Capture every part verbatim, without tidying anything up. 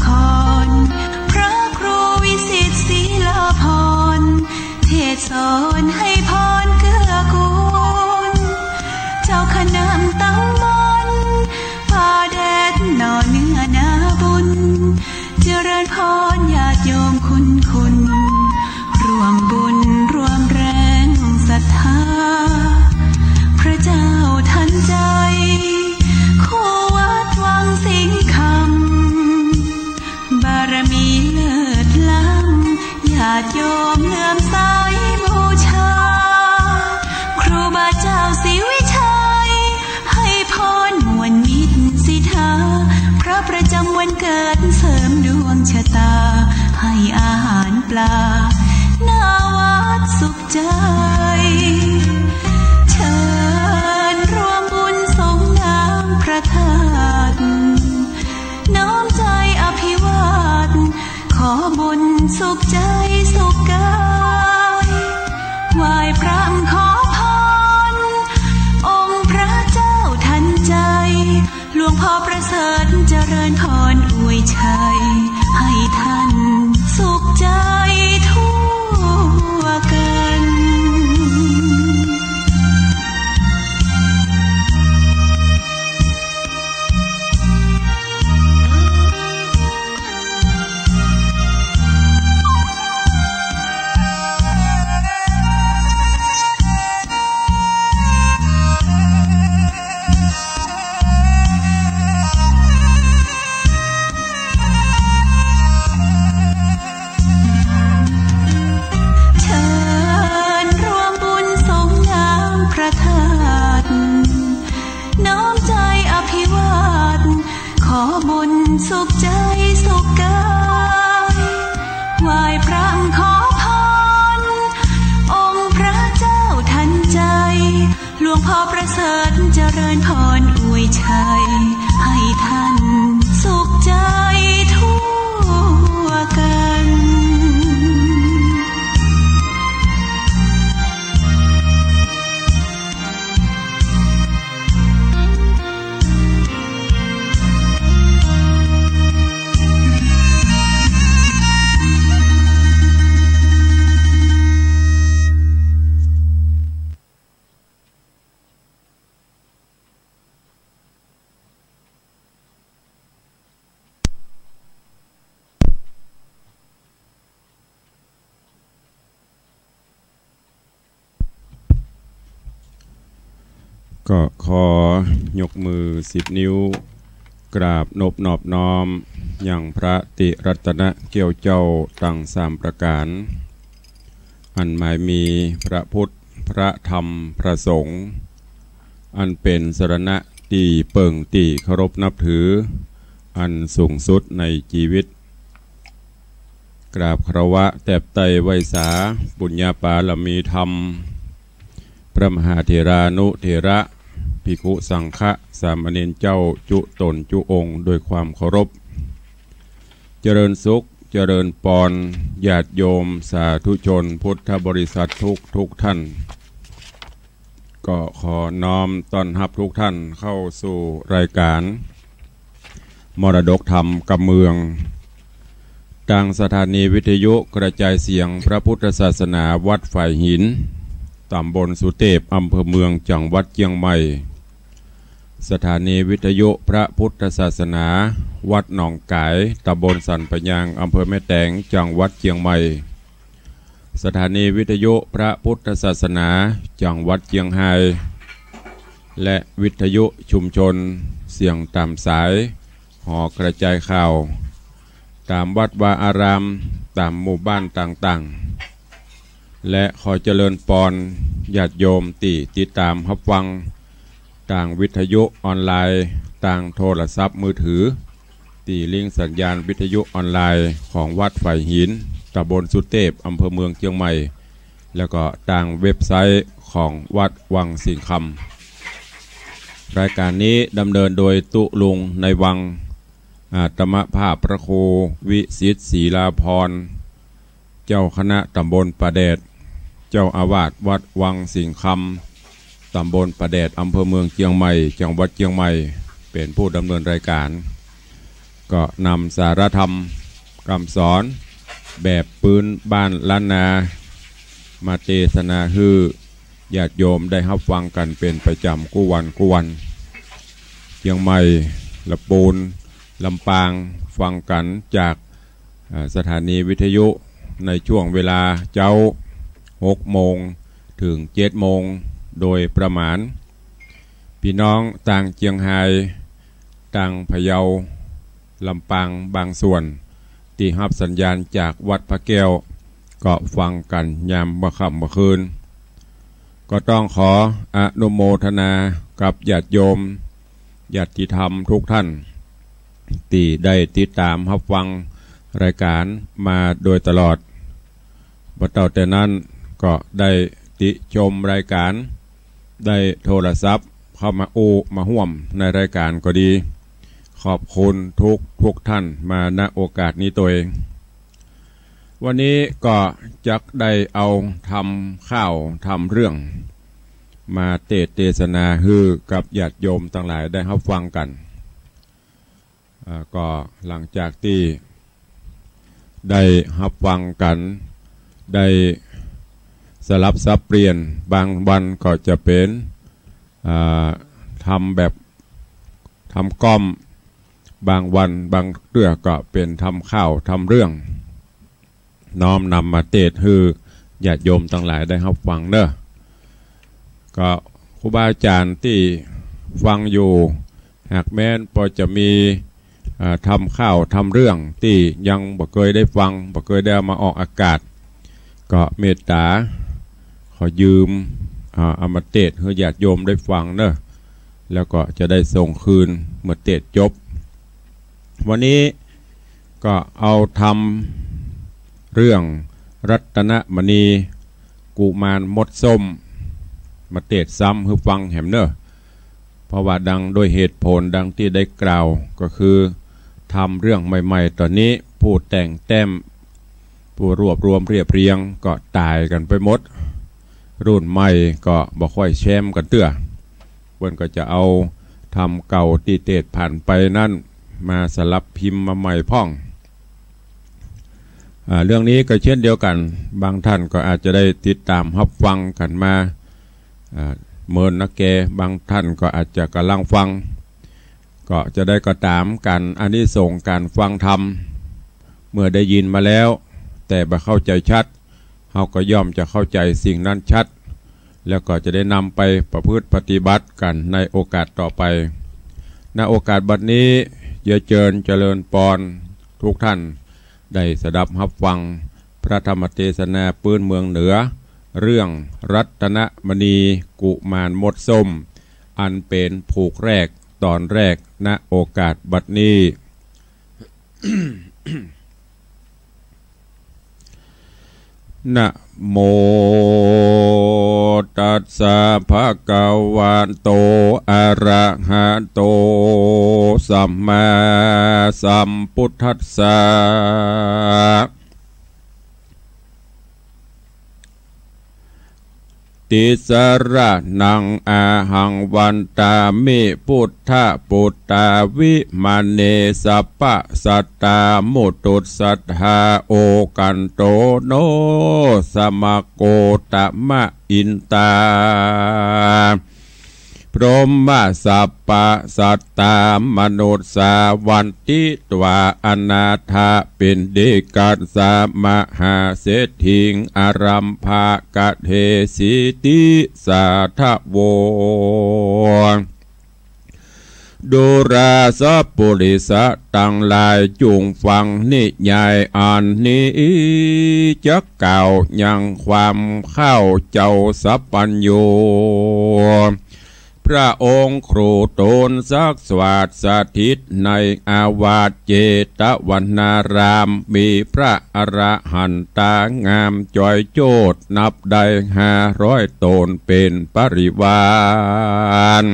คร พระครูวิสิทธิ์ ศิลาภรณ์ เทศน์สอนให้พรเกื้อกูล เจ้าคณะตำบลป่าแดด หน่อเนื้อนาบุญ เจริญพรญาติโยมคุณคุณ ร่วมบุญร่วมแรงศรัทธา พระเจ้าทันใจ คู่วัดวังสิงห์คำ บารมีเลิศล้ำ ญาติโยมเลื่อมใสบูชา ครูบาเจ้าศรีวิชัย ให้พรมวลมิตรสิทธา พระประจำวันเกิดเสริมดวงชะตา ให้อาหารปลา หน้าวัดสุขใจ เชิญร่วมบุญสงน้ำพระธาตุ น้อมใจอภิวาท ขอบุญสุขใจสุขกาย ไหว้พระขอพร องค์พระเจ้าทันใจ หลวงพ่อประเสริฐเจริญพรอวยชัย ให้ท่านสุขใจทั่วกัน เชิญร่วมบุญสงน้ำพระธาตุ น้อมใจอภิวาท ขอบุญสุขใจสุขกาย ไหว้พระขอพร องค์พระเจ้าทันใจ หลวงพ่อประเสริฐเจริญพรอวยชัย ให้ท่านสุขใจทั่วกัน ก็ขอยกมือสิบนิ้ว กราบนบนอบน้อม ยังพระติรัตนะเกี้ยวเจ้าตังสามประก๋าน อันหมายมีพระพุทธ พระธรรม พระสงฆ์ อันเป๋นสรณะตี้เปิ่งตี้เคารพนับถือ อันสูงสุดในจีวิต กราบคารวะแตบไต้ไหว้สา ปุญญาปารมีธรรม พระมหาเถรานุเถระ ภิกขุสังฆะ สามเณรเจ้าจุ๊ต๋นจุ๊องค์ด้วยความเคารพ เจริญสุข เจริญปอน ญาติโยมสาธุชนพุทธบริษัททุกทุกท่าน ก็ขอน้อมต้อนฮับทุกท่านเข้าสู่รายการมรดกธรรมกำเมือง ตางสถานีวิทยุกระจายเสียงพระพุทธศาสนาวัดฝายหิน ต๋ำบลสุเตพ อำเภอเมือง จังหวัดเจียงใหม่ สถานีวิทยุพระพุทธศาสนาวัดหนองก๋าย ต๋ำบลสันป่ายาง อำเภอแม่แตง จังหวัดเจียงใหม่ สถานีวิทยุพระพุทธศาสนาจังหวัดเจียงฮาย และวิทยุชุมชนเสียงต๋ามสาย หอกระจายข่าว ต๋ามวัดวาอาราม ต๋ามหมู่บ้านต่างๆ และขอเจริญปอนญาติโยมตี้ติดต๋ามฮับฟัง ตางวิทยุออนไลน์ ตางโทรศัพท์มือถือ ตี้ลิงก์สัญญาณวิทยุออนไลน์ของวัดฝายหิน ต๋ำบลสุเตพ อำเภอเมืองเจียงใหม่ แล้วก็ตางเว็บไซต์ของวัดวังสิงห์คำ รายการนี้ดำเนินโดยตุ๊ลุงในวัง อาตมาภาพพระครูวิสิทธิ์ ศิลาภรณ์ เจ้าคณะต๋ำบลป่าแดด เจ้าอาวาสวัดวังสิงห์คำ ต๋ำบลป่าแดด อำเภอเมืองเจียงใหม่ จังหวัดเจียงใหม่ เป๋นผู้ดำเนินรายการ ก็นำสาระธรรมกำสอนแบบปื๊นบ้านล้านนา มาเตสนาหื้อญาติโยมได้ฮับฟังกั๋นเป๋นประจ๋ำกู้วันกู้วัน เจียงใหม่ ละปูน ลำปาง ฟังกั๋นจาก อ่า สถานีวิทยุในช่วงเวลาเจ๊า หกโมง เถิง เจ็ดโมง โดยประมาณ ปี้น้องตางเจียงฮาย ตางพะเยา ลำปางบางส่วน ตี้ฮับสัญญาณจากวัดพระแก้ว ก็ฟังกั๋นยามเมื่อค่ำเมื่อคืน ก็ต้องขออนุโมทนากับญาติโยม ญาติธรรมทุกท่าน ตี้ได้ติดต๋ามฮับฟังรายก๋านมาโดยตลอด บ่เต้าแต่นั้นก็ได้ติชมรายก๋าน ได้โทรศัพท์เข้ามาอู้มาฮ่วมในรายก๋านก็ดี ขอบคุณทุกทุกท่านมา ณ โอกาสนี้ตวย วันนี้ก็จักได้เอาทำข่าวทำเรื่อง มาเตสน์เตสนาหื้อกับญาติโยมตังหลายได้ฮับฟังกั๋น อ่า ก็หลังจากตี้ได้ฮับฟังกั๋น ได้สลับสับเปลี่ยน บางวันก็จะเป๋น อ่า ทำแบบทำก้อม บางวันบางเตื้อก็เป๋นทำข่าวทำเรื่อง น้อมนำมาเตสน์หื้อญาติโยมตังหลายได้ฮับฟังเนาะ ก็ครูบาอาจ๋ารย์ตี้ฟังอยู่ หากแม้นปอจะมี อ่า ทำข่าวทำเรื่องตี้ยังบ่เกยได้ฟัง บ่เกยได้เอามาออกอากาศ ก็เมตต๋าขอยืม อ่า เอามาเตสน์หื้อญาติโยมได้ฟังเนาะ แล้วก็จะได้ส่งคืนเมื่อเตสน์จบ วันนี้ก็เอาทำเรื่องรัตนมณีกุมารมดส้ม มาเตสน์ซ้ำหื้อฟังแหมเนาะ เพราะว่าดังด้วยเหตุผลดังตี้ได้กล่าว ก็คือทำเรื่องใหม่ๆ ต๋อนนี้ผู้แต่งแต้ม ผู้รวบรวมเรียบเรียงก็ต๋ายกั๋นไปหมด รุ่นใหม่ก็บ่ค่อยแชมกั๋นเตื้อ เปิ้นก็จะเอาทำเก่าตี้เตสน์ผ่านไปนั้นมาสลับพิมพ์มาใหม่พ่อง อ่า เรื่องนี้ก็เช่นเดียวกั๋น บางท่านก็อาจจะได้ติดต๋ามฮับฟังกั๋นมา อ่า เมินนักแก บางท่านก็อาจจะก่ำลังฟัง ก็จะได้ก็ต๋ามกั๋น อานิสงส์ก๋านฟังธรรม เมื่อได้ยินมาแล้ว แต่บ่เข้าใจ๋ชัด เฮาก็ย่อมจะเข้าใจ๋สิ่งนั้นชัด แล้วก็จะได้นำไปประพฤติปฏิบัติกั๋นในโอกาสต่อไป ณ โอกาสบัดนี้ เยียะเจิญเจริญปอนทุกท่าน ได้สดับฮับฟังพระธรรมเตสนาปื๊นเมืองเหนือ เรื่องรัตนมณีกุมารมดส้ม อันเป๋นผูกแรกต๋อนแรก ณ โอกาสบัดนี้ นะโมตัสสะภะคะวะโต อะระหะโต สัมมาสัมพุทธัสสะ ติสะระณัง อะหัง วันตามิ พุทธะปุตตา วิมะเน สัพพะสัตตา มุตตุสัตถา โอคันโต โน สะมะโกตะมะ อินตา พรหมะ สัพพะสัตตา มนุสสา วันติตวา อนาถา ปิณฑิกัสสะ มหาเศรษฐิง อารัมภะกะเท สีติสาทะโว ดูราสะปุริสะตังหลาย จุ่งฟังนิยายอันนี้ จักกล่าวยังความข้าวเจ้าสัพพัญญู พระองค์ครูต๋นสักสวาสถิตในอาวาสเจตวนาราม มีพระอรหันตางามจ้อยโจทย์ นับได้ห้าร้อยต๋นเป๋นปริวาร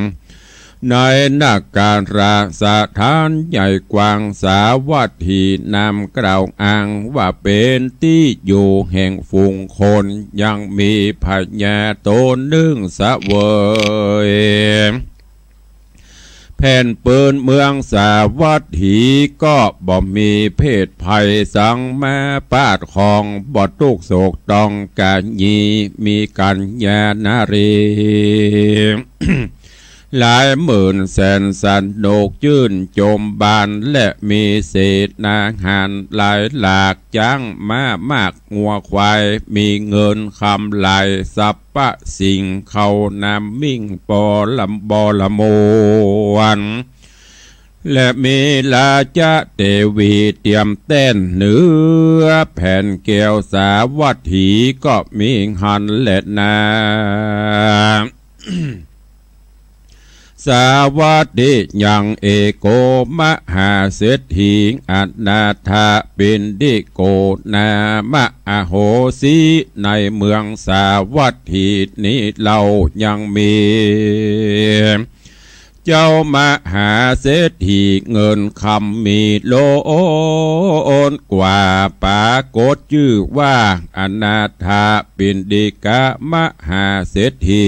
ในนครสถานใหญ่กว้างสาวัตถี นามกล่าวอ้างว่าเป๋นตี้อยู่แห่งฝูงคน ยังมีพญาต๋นนึ่งเสวย แผ ผ่นปืนเมืองสาวัตถีก็บ่มีเพศภัยสังมาปาดของ บ่ตุ๊กข์โศกต้องกะยี มีกัญญานารี หลายหมื่นแสนสนุกจื้นจมบาน และมีเสนาหารหลายหลาก จ๊างม้ามากงัวควาย มีเงินคำหลายสัพพะสิ่ง เข้านำมิ่งปอลำบอละมวล และมีราชเทวีเตียมแต้นเหนือแผ่นแก้วสาวัตถีก็มีหั้นแลนา สาวัตถียังเอโกมหาเศรษฐี อนาถปิณฑิโกนามะ อโหสิ ในเมืองสาวัตถีนี้เล่ายังมี เจ้ามหาเศรษฐีเงินคำมีล้นกว่า ปรากฏจื้อว่าอนาถปิณฑิกมหาเศรษฐี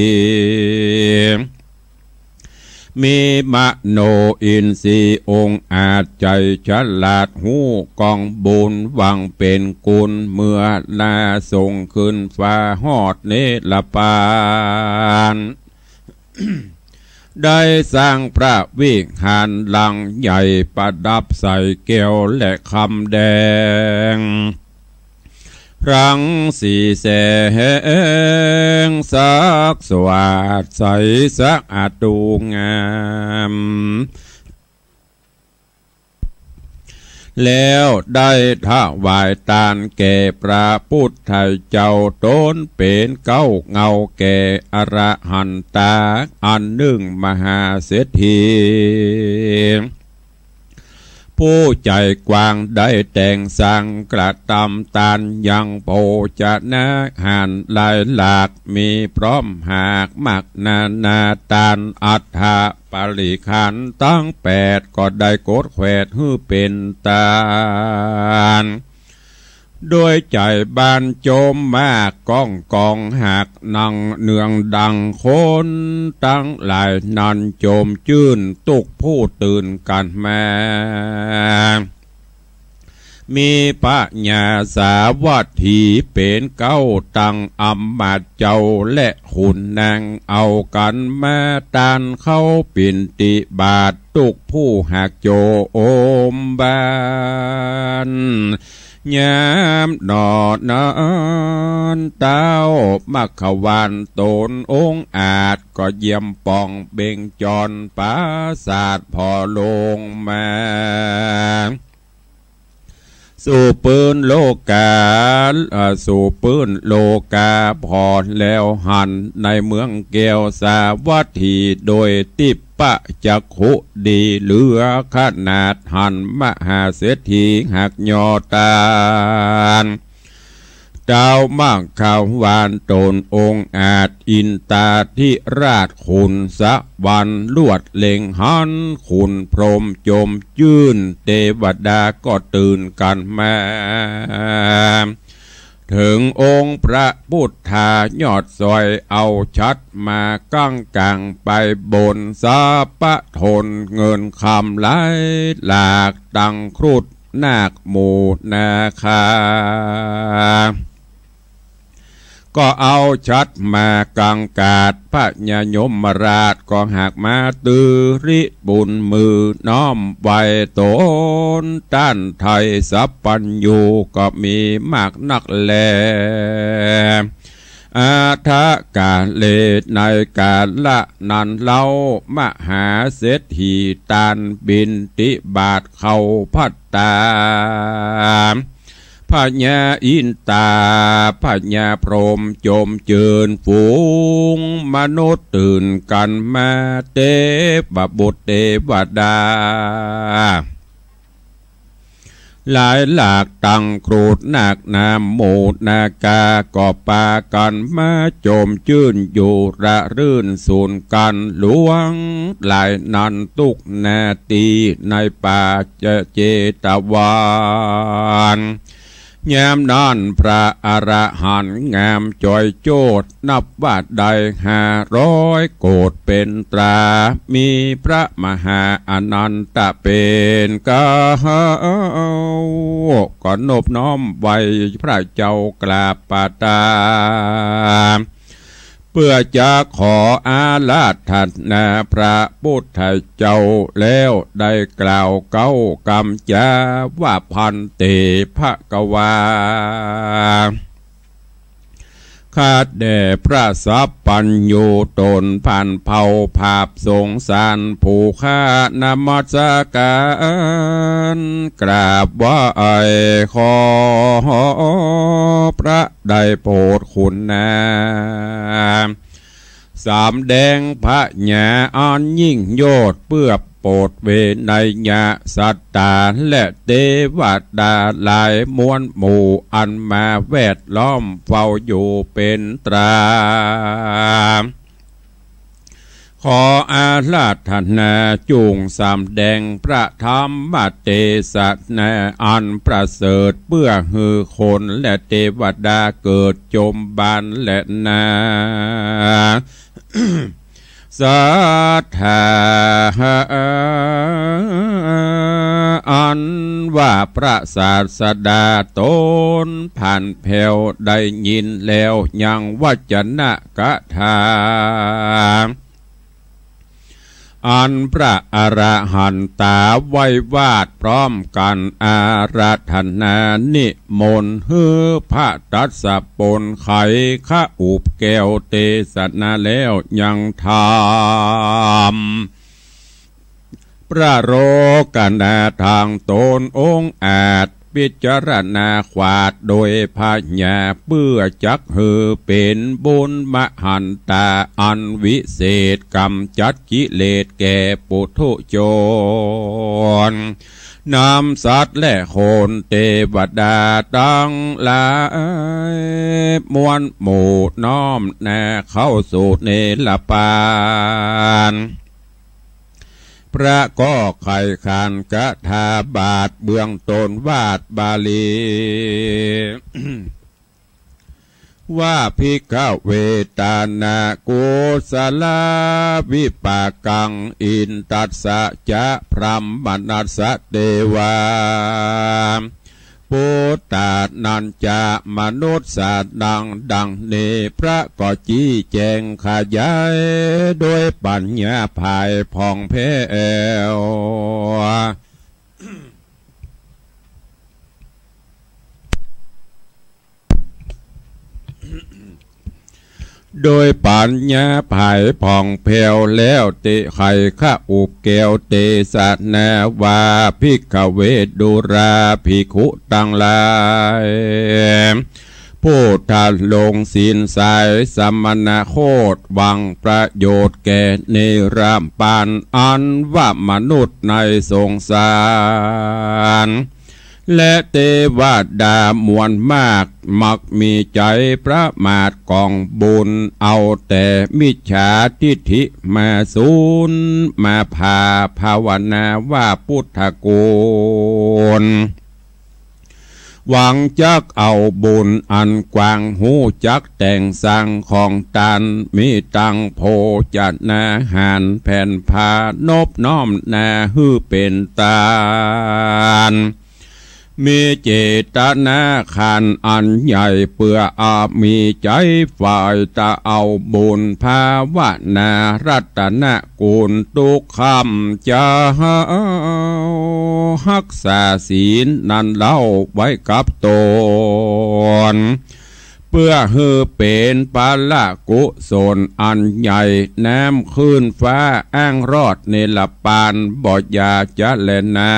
มีมโนอินทรีย์องอาจ ใจ๋ฉลาดฮู้กองบุญ หวังเป๋นกุณ เมื่อนาส่งขึ้นฟ้าฮอดเนรปาน ได้สร้างพระวิหารหลังใหญ่ ประดับใสแก้วและคำแดง รังสีแสงสักสวาดใสสะอาดดูงาม แล้วได้ถวายตานแก่พระพุทธเจ้า ตนเป๋นเก๊าเงาแก่อรหันตา อันนึ่งมหาเศรษฐี ผู้ใจ๋กว้างได้แต่งสร้างกระตำตานยังโภชนาหารหลายหลาก มีพร้อมหากมากนานา ตานอัฐปริขารตังแปด ก็ได้กดแขวดหื้อเป๋นตาน โดยใจ๋บานจมมากก้องกองหาก นังเนืองดังคนตังหลายนั้นจมจื้น ตุ๊กผู้ตื่นกั๋นมา มีพญาสาวัตถีเป๋นเก๊าตังอำมาตย์เจ้าและขุนนาง เอากั๋นมาตานเข้าปิณฑิบาต ตุ๊กผู้หากโจมบาน ยามหนอนั้นเต๊า มัคควานตนองอาจ ก็เยี่ยมป่องเบ่งจรปราสาทผ่อลงมา สู่ปื้นโลกา อ่า สู่ปื้นโลกาผ่อแล้วหัน ในเมืองแก้วสาวัตถี โดยทิพพจักขุดีเหลือขนาด หันมหาเศรษฐีหากยอตาน เต๊ามัคควานตนองอาจ อินทาธิราชขุนสวรรค์ ลวดเล็งหันขุนพรหมจมจื้น เตวดาก็ตื่นกั๋นมา เถิงองค์พระพุทธายอดซอย เอาฉัตรมากั้งก๋างไปบน สรรพะทนเงินคำหลายหลาก ตังครุฑนาคหมู่นาคา ก็เอาฉัตรมากังขาด พญายมราชก็หากมา ตื้อริบุญมือน้อมไหว้ตน ต้านไทยสัพพัญญูก็มีมากนักแล อาทะกาเล ในกาละนั้นเล่า มหาเศรษฐีตานบิณฑิบาตเข้าภัตตา พญาอินทา พญาพรหมจมจื้น ฝูงมนุษย์ตื่นกั๋นมา เตวบุตรเตวดา หลายหลากตังครุฑนาคหนามหมู่นาคา ก็ปากั๋นมาจมจื้นอยู่ระรื่นสูนกั๋นหลวง หลายนั้นตุ๊กนาตี้ในป่าเจตวัน ยามนั้นพระอรหันต์งามจ่อยโจทย์ นับว่าได้ห้าร้อยโกฏย์เป๋นตรา มีพระมหาอานันทะเป๋นเกล้า ก็นบน้อมไหว้พระเจ้ากราบประตา เปื้อจะขออาราธนาพระปุทธเจ้า แล้วได้กล่าวเก๊ากำจาว่า ภันเต ภะคะวา ข้าแต่พระสัพพัญญูต๋นผ่านเผ่าผาบสงสาร ผู้ข้านมัสก๋านกราบไหว้ขอพระได้โผดคุณา สำแดงผญาอันยิ่งโยชน์ เปื้อโปรดเวไนยสัตตา และเตวดาหลายมวลหมู่ อันมาแวดล้อมเฝ้าอยู่เป๋นตรา ขออาราธนาจุ่งสำแดงพระธรรมเตสนาอันประเสริฐ เปื้อหื้อคนและเตวดาเกิดจมบานแลนา สัตถา อันว่าพระศาสดาต๋นผ่านแผ้วได้ยินแล้วยังวัจนะกถา อันพระอรหันต๋าไหว้วาทพร้อมกั๋น อาราธนานิมนต์หื้อพระทัสสะปนไขขอุปแก้วเตสนาแล้วยังถาม พระโลกนาถางต๋นองอาจ พิจารณาขวาดโดยผญา เปื้อจักหื้อเป๋นบุญมหันตาอันวิเศษ ก๋ำจัดกิเลสแก่ปุถุชน นำสัตว์และคนเตวดาตังหลายมวลหมู่ น้อมนาเข้าสู่เนรปาน พระก็ไขขันคาถาบาทเบื้องต้นวาทบาลี ว่า ภิกขะเว ทานะกุสลาวิปากัง อินทัสสะจะพรหมนัสสะเตวา ปุตตานัญจะมนุสสานัง ดังนี้พระก็จี้แจงขยายโดยผญาผายผ่องแผ้ว โดยผญาผายผ่องแผ้วแล้ว เตไขขอุปแก้วเตสนาว่า ภิกขะเว ดูราภิกขุตังหลาย ผู้ท่านลงศีลสายสมณโคต หวังประโยชน์แก่เนรปาน อันว่ามนุษย์ในสงสาร และเตวดามวลมาก มักมีใจ๋ประมาทก๋องบุญ เอาแต่มิจฉาทิฏฐิมาสูน มาผ่าภาวนาว่าพุทธกูล หวังจักเอาบุญอันกว้าง ฮู้จักแต่งสร้างของตาน มีตังโภจนาหารแผ่นผ้า นบน้อมนาหื้อเป๋นตาน มีเจตนาขันอันใหญ่ เปื้ออามีใจ๋ฝ่ายตะเอาบุญ ภาวนารัตน กุลทุกค่ำเจ๊า ฮักษาศีลนั้นเล่าไว้กับต๋น เปื้อหื้อเป๋นผละกุศลอันใหญ่ น้ำขึ้นฟ้าอ้างรอดเนรปาน บ่อย่าจะแลนา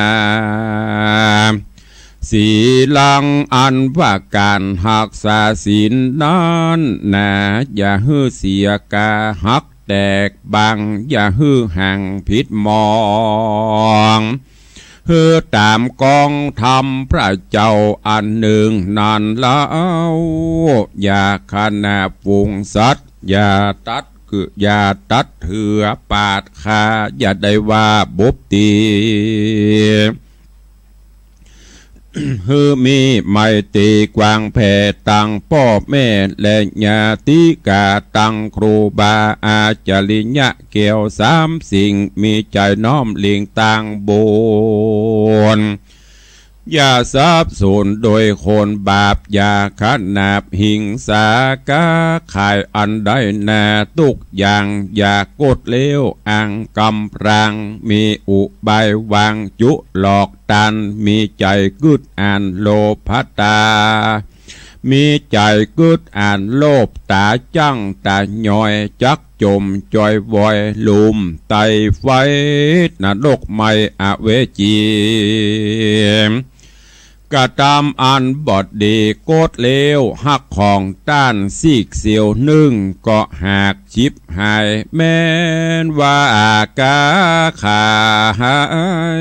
สีลังอันว่าก๋านฮักษาศีลนั้นนา อย่าหื้อเสียกาหัก แตกบัง อย่าหื้อห่างผิดมอง หื้อต๋ามกองธรรมพระเจ้าอันนึ่งนั้นเล่า อย่าขณะฝูงสัตว์ อย่าตัดคือ อย่าตัดเถือปาดฆ่า อย่าได้ว่าบุบตี หื้อมีไมตรีกว้างแผ่ ตังป้อแม่และญาติกา ตังครูบาอาจาริยะแก้วสามสิ่ง มีใจ๋น้อมเล็งตางบุญ อย่าสับสนโดยคนบาป อย่าขนาบหิงสา ก๊าขายอันได้นา ตุ๊กอย่างอย่ากดเลวอ้างกำปราง มีอุบายวางจุหลอกต้าน มีใจ๋กึ๊ดอ่านโลภะต๋า มีใจ๋กึ๊ดอ่านโลภต๋า จั้งต๋ายอย จักจ๋มจอยวอยลุ่มใต้ไฟนรกไหม้อเวจี กระตำอันบ่ดีกดเลว ฮักของต้านซีกเสี้ยวนึ่งก็หากฉิบหาย แม้นว่าก๊าขา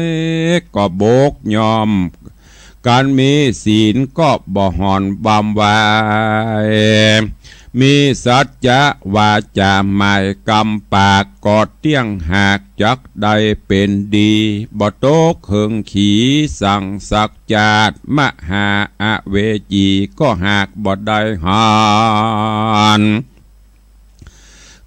ยก็บกย่อม การมีศีลก็บ่หอนบำวาย มีสัจจะวาจ๋าหมายกำปากก็เตี้ยงหาก จักได้เป๋นดี บ่ตกเหิงขี สังสักจาติมหาอเวจี ก็หากบ่ได้หัน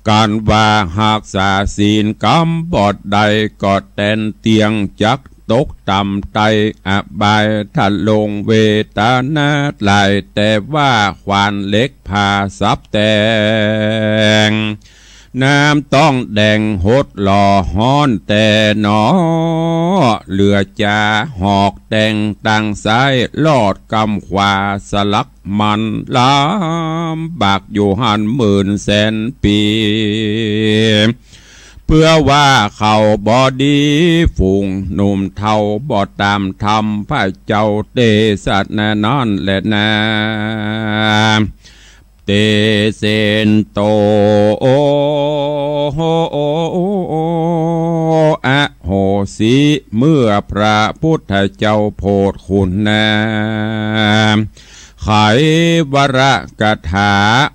การว่าฮักษาศีลกำบ่ได้ ก็แตนเตี้ยงจักตกต่ำใต้อบาย ทะลงเวทนาหลาย แต่ว่าขวานเหล็กผ่าสับแตง น้ำต้องแดงหดหล่อฮ้อนแต๊หนอ เหลือจ๋าหอกแตงตางซ้าย ลอดกำขวาสลักมัน ลำบากอยู่หั้นหมื่นแสนปี เปื้อว่าเขาบ่ดี ฝูงหนุ่มเฒ่าบ่ต๋ามธรรม พระเจ้าเตสะนานั้นแลนา เตเสนโต อโหสิ เมื่อพระพุทธเจ้าโผดคุณนา ไขวรกถา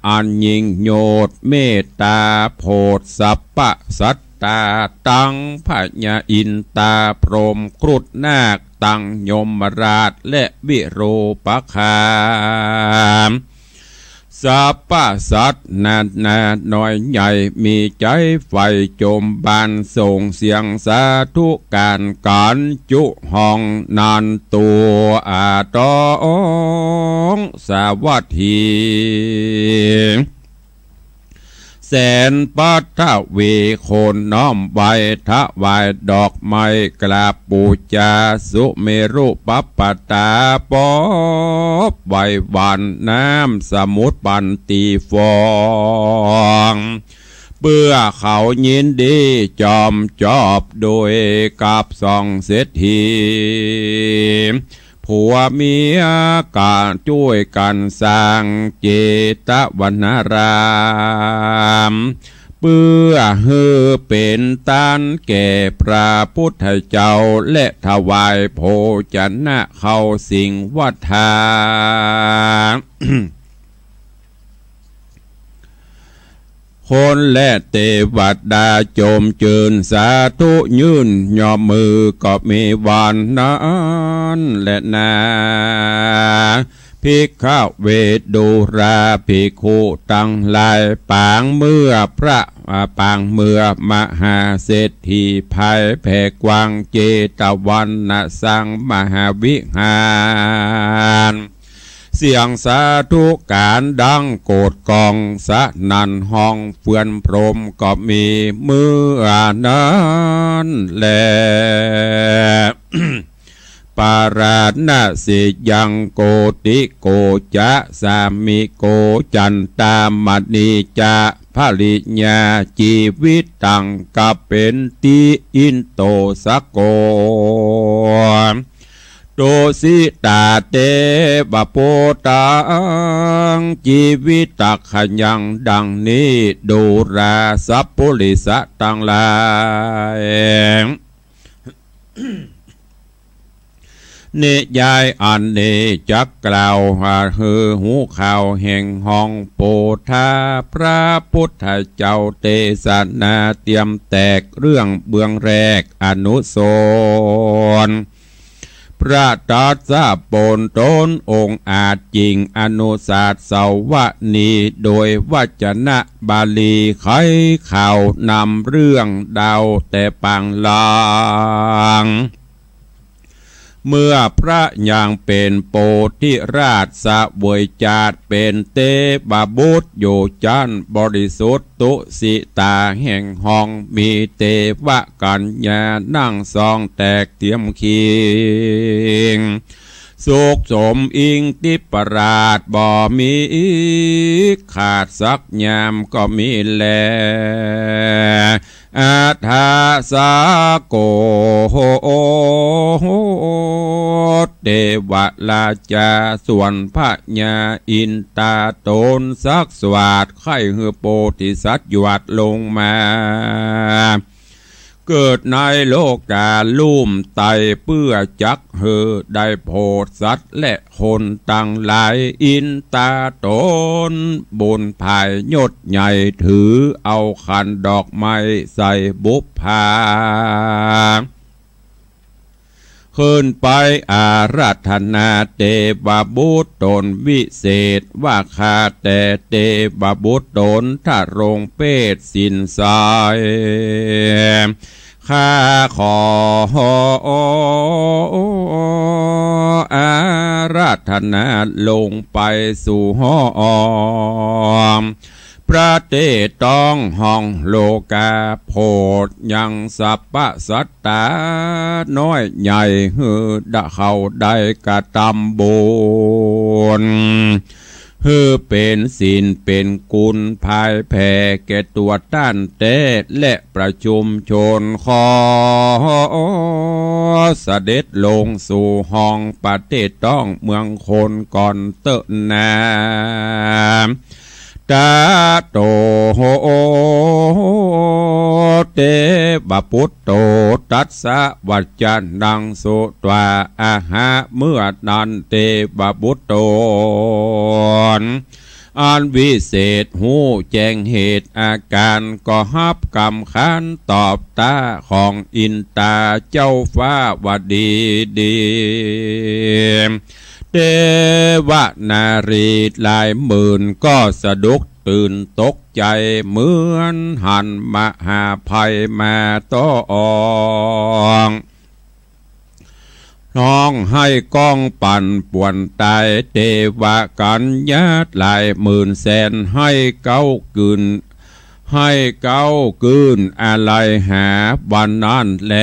อันยิ่งโยชน์ เมตต๋าโผดสรรพสัตตา ตังพญาอินตาพรหมครุฑนาค ตังยมราชและวิรูปคา สรรพสัตว์นานาน้อยใหญ่ มีใจ๋ใฝ่จมบาน ส่งเสียงสาธุก๋าน ก๋านจุฮ้องนันตัวอาตองสาวัตถี แสนปัทวี คนน้อมไหว้ ถวายดอกไม้ กราบปู๋จา สุเมรุปัปปตา ปอบไหว้หว่านน้ำสมุทรปันตีฟอง เปื้อเขายินดีจอมจอบ โดยกับสองเศรษฐี ผัวเมียก๋าจ้วยกั๋นสร้างเจตวนาราม เปื้อหื้อเป๋นตานแก่พระพุทธเจ้า และถวายโภชนะข้าวสิงวัฏฐา คนและเตวดาจมจื้นสาธุ ยื่นยอมมือก็มีวันนั้นแลนา ภิกขเว ดูราภิกขุตังหลาย ปางเมื่อพระ อ่า ปางเมื่อมหาเศรษฐี ภายแผ่กว้างเจตวนสังมหาวิหาร เสียงสาธุก๋านดังโกดก้องสนั่นฮ้องเฟือนพรหมก็มีเมื่อนั้นแล ปาราณสียังโกติโกจะสามิโกจันตามณีจะภริยาจีวิตังกะเปนติอินโตสะโก ตุสิตาเตวะปุตตัง จีวิตะขยัง ดังนี้ ดูราสัพปุริสะตังหลาย นิยายอันนี้จักกล่าวหื้อฮู้ข่าวแห่งฮ้องโปธาพระพุทธเจ้าเตสนาเตียมแตกเรื่องเบื้องแรก อนุสรณ์ พ ประทัสสะปนต๋นองอาจยิ่ง อนุสาสวนี โดยวจนะบาลี ไขข่าวนำเรื่องดาวแต่ปางลาง เมื่อพระยังเป๋นโพธิราช เสวยจาติเป๋นเตวบุตรอยู่จั๊นบริสุทธิ์ ตุสิตาแห่งห้อง มีเตวกัญญานั่งส่องแตกเตียมคิง สุขสมอิงทิพราชบ่มีขาดสักยามก็มีแล อัฏฐสาโก เตวราชา ส่วนพญาอินทราต๋นสักสวาท ใค่หื้อโพธิสัตว์หยาดลงมา เกิดในโลกาลุ่มไต เปื้อจักหื้อได้โผดสัตว์และคนตังหลาย อินทราต๋นบุญผายยศใหญ่ ถือเอาขันดอกไม้ใส่บุปผา ขึ้นไปอาราธนาเตวบุตรต๋นวิเศษ ว่าข้าแต่เตวบุตรต๋นทรงเพศศีลใส ข้าขออาราธนาลงไปสู่ห้อง ประเทศต้องห้องโลกา โผดยังสรรพสัตว์ต๋าน้อยใหญ่ หื้อเขาได้กระตำบุญ หื้อเป๋นศีลเป๋นกุณผายแผ่แก่ตั๋วต้านแต๊ และประชุมชนขอเสด็จลงสู่ห้องประเทศต้องเมืองคนก่อนเต๊อะนา ตะโต เตวบุตโต ตัสสะวัจจานังสุตวา อะหะ เมื่อนั้นเตวบุตรต๋น อันวิเศษฮู้แจ้งเหตุอาก๋าร ก็ฮับกำขานตอบต๋าของอินทราเจ้าฟ้าวดีดี เตวนารีหลายหมื่นก็สะดุ้งตื่นตกใจ๋ เหมือนหันมหาภัยมาตอง ฮ้องไห้ก้องปั่นป่วนต๋าย เตวกัญญาหลายหมื่นแสน ไห้เก๊ากืน ไห้เก๊ากืนอาลัยหาวันนั้นแล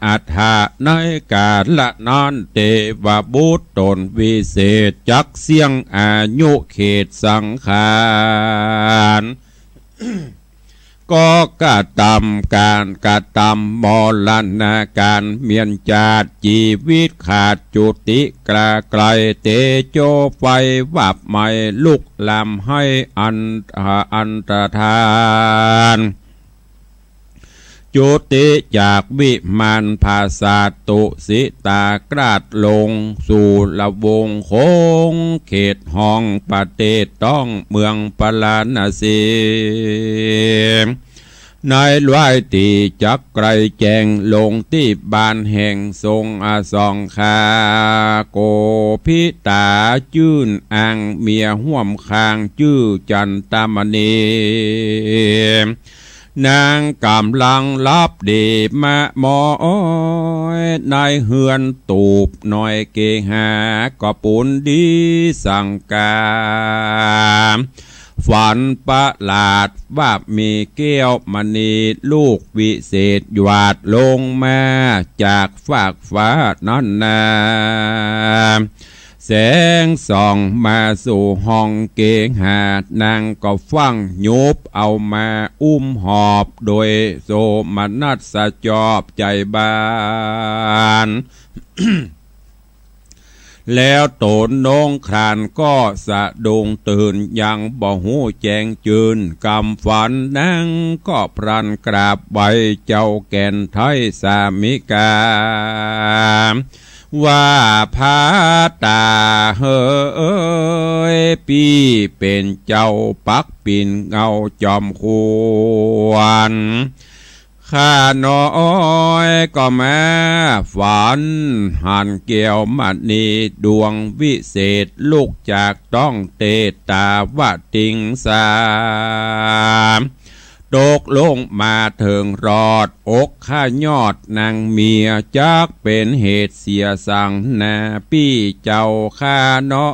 อัฏฐะ ในกาละนั้น เตวบุตรต๋นวิเศษ จักเสี้ยงอายุเขตสังขาร ก็กระตำก๋านกระตำมรณาก๋าร เมียนจาติจีวิตขาดจุติ กล้าไกลเตโจไฟวับไหม้ลุกลาม ไห้อัน อันตรธาน จุติจากวิมานผาสาท ตุสิตาคราชลงสู่ละวงคงเขตห้องประเทศต้องเมืองปาราณสี ในร้อยตี้จักไกลแจ้งลงตี้บ้านแห่งทรงอสงฆ์คา โกภิตาจื้นอังเมียฮ่วมข้างจื้อจันตมณี นางก๋ำลังหลับดีมะหมอย ในเฮือนตูบน้อยเกหา ก็ปูนดีสังกา ฝันประหลาดว่ามีแก้วมณีลูกวิเศษหยาดลงมาจากฟากฟ้านั้นนา แสงส่องมาสู่ห้องเกหา นางก็ฟั่งหยุบเอามาอุ้มหอบ โดยโสมนัสจอบใจ๋บาน แล้วต๋นนงคลานก็สะดุ้งตื่น ยังบ่ฮู้แจ้งจื้นกำฝัน นางก็พลันกราบไหว้เจ้าแก่นไท้สามิกา ว่า พระต๋าเหย ปี้เป๋นเจ้าปักปิ่นเงาจอมควร ข้าน้อยก็มาฝันหันแก้วมณีดวงวิเศษ ลุกจากต๊องเตตาวติงสา ตกลงมาเถิงรอดอกข้ายอดนางเมีย จักเป๋นเหตุเสียสังนาปี้เจ้าข้าน้อ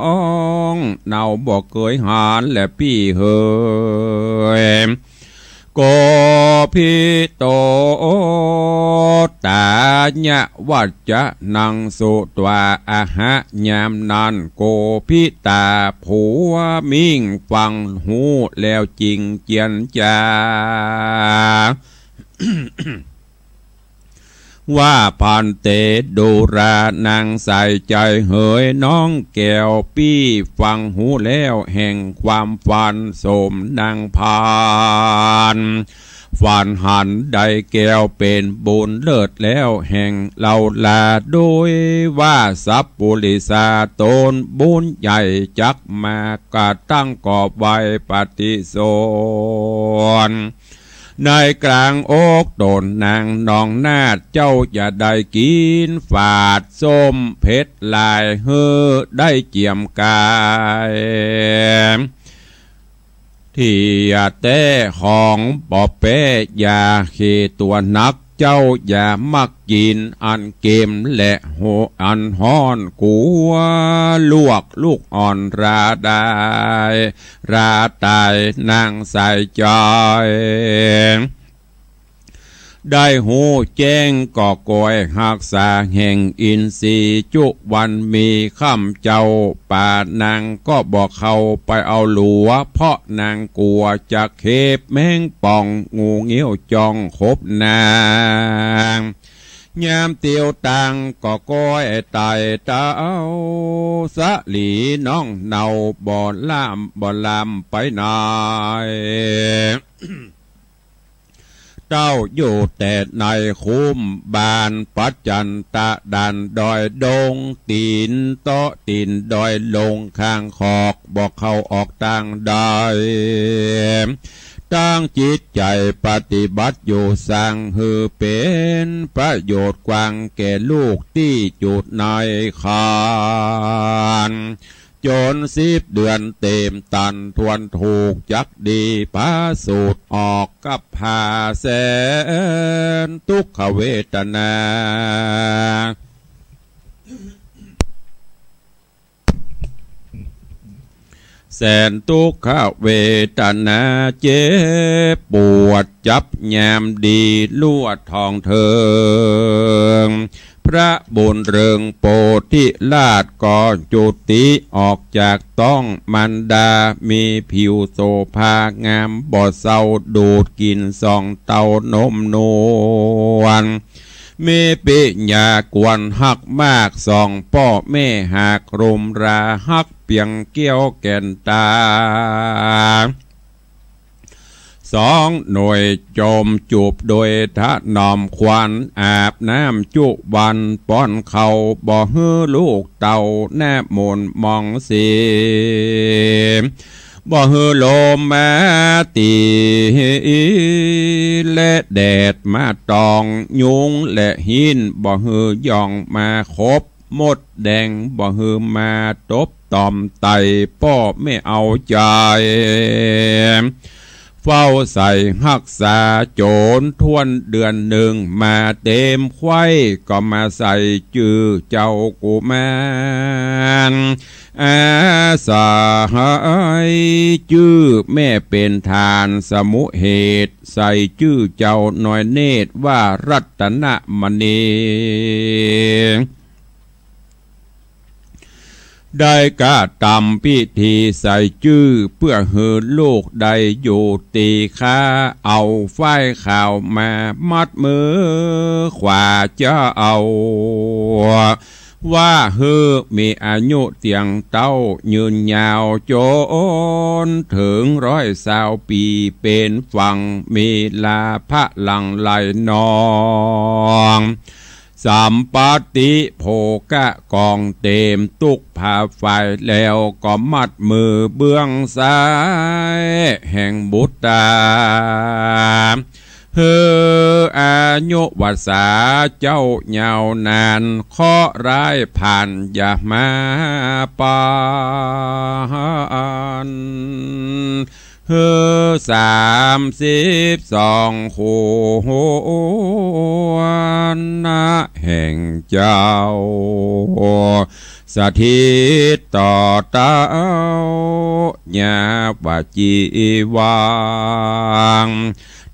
ง เนาบ่เกยหันแลปี้เหย โกภิโต ตาญะวัจจะนังสุตวา อะหะ ยามนั้นโกภิตาผัวมิ่งฟังฮู้แล้วจึงเจียรจา ว่า ภันเต ดูรานัง ใส่ใจ๋เหยน้องแก้วปี้ ฟังฮู้แล้วแห่งความฝันสมดังพาน ฝันหันได้แก้วเป๋นบุญเลิศแล้วแห่งเฮาลา โดยว่าสัพปุริสาต๋นบุญใหญ่จักมากระตั้งกอบไว้ปฏิสน ในกลางอกต๋นนางน้องนาฏ เจ้าอย่าได้กิ๋นฝาดส้มเผ็ดหลาย หื้อได้เจียมก๋าย เตี้ยแต๊ของบ่แป๊ อย่าเขตั๋วนัก เจ้าอย่ามักกิ๋นอันเก็มและโห อันฮ้อน กั๋วลวกลูกอ่อนราดาย ราต๋ายนางใส่ใจ๋ ได้ฮู้แจ้งก็ก้อยฮักษาแห่งอินทรีย์จุวันมีค่ำ เจ้าป่านางก็บ่เข้าไปเอาหลัว เพราะนางกั๋วจักเห็บแมงป่อง งูเงี้ยวจ้องขบนาง ยามเตียวตังก็ก้อยไต่เต้า สะหลีน้องเนาบ่ลาม บ่ลามไปไหน เต้าอยู่แต่ในคุ้มบ้าน ปัจจันตะด่านดอยดง ตี๋นเต๊าะตี๋นดอยลงข้างคอก บ่เข้าออกตางใด ตั้งจิตใจ๋ปฏิบัติอยู่ สร้างหื้อเป๋นประโยชน์กว้างแก่ลูกตี้จุดในครรภ์ จ๋นสิบเดือนเต๋มตันถ้วนถูกจักดี ผะสูติออกกับผ่าแสนตุ๊กขเวทนา แสนตุ๊กขเวทนาเจ็บปวด จับยามดีลวดท้องเถิง พระบุญเริงโปธิราชก็จุติออกจากต๊องมารดา มีผิวโสภางามบ่เศร้า ดูดกิ๋นสองเต้านมนวล มีปิญญาควรฮักมาก สองป้อแม่หากรมรา ฮักเปียงแก้วแก่นต๋า สองหน่วยจมจูบโดยถนอม ควรอาบน้ำจุวัน ป้อนข้าวบ่หื้อลูกเต้า หน้าหม่นหมองเสีย บ่หื้อลมมาตี๋ และแดดมาตอง ยุงและฮี้นบ่หื้อย่องมาขบ มดแดงบ่หื้อมาตบตอมไต่ ป้อแม่เอาใจ๋ เฝ้าใส่ฮักษาจ๋นถ้วนเดือนนึ่ง มาเต๋มไขว้ก็มาใส่จื้อเจ้ากุมาร อาศัยจื้อแม่เป๋นฐานสมุเหตุ ใส่จื้อเจ้าน้อยเนตรว่ารัตนมณี ได้กระตำพิธีใส่จื้อ เปื้อหื้อลูกได้อยู่ตี๋คา เอาฝ้ายขาวมามัดมือขวาเจ้า ว่าหื้อมีอายุเตียงเต้ายืนยาวจ๋นเถิงร้อยซาวปี๋ เป๋นฝั่งมีลาภะหลั่งไหลนอง สัมปัตติโภคะกองเต๋มตุ๊กผาฝ่าย แล้วก็มัดมือเบื้องซ้ายแห่งบุตรา หื้ออายุวัสสาเจ้ายาวนาน เคราะห์ร้ายผ่านอย่ามาปาน หื้อสามสิบสองคู่ ณ แห่งเจ้า สถิตต่อเต้า อย่าว่าจีวัง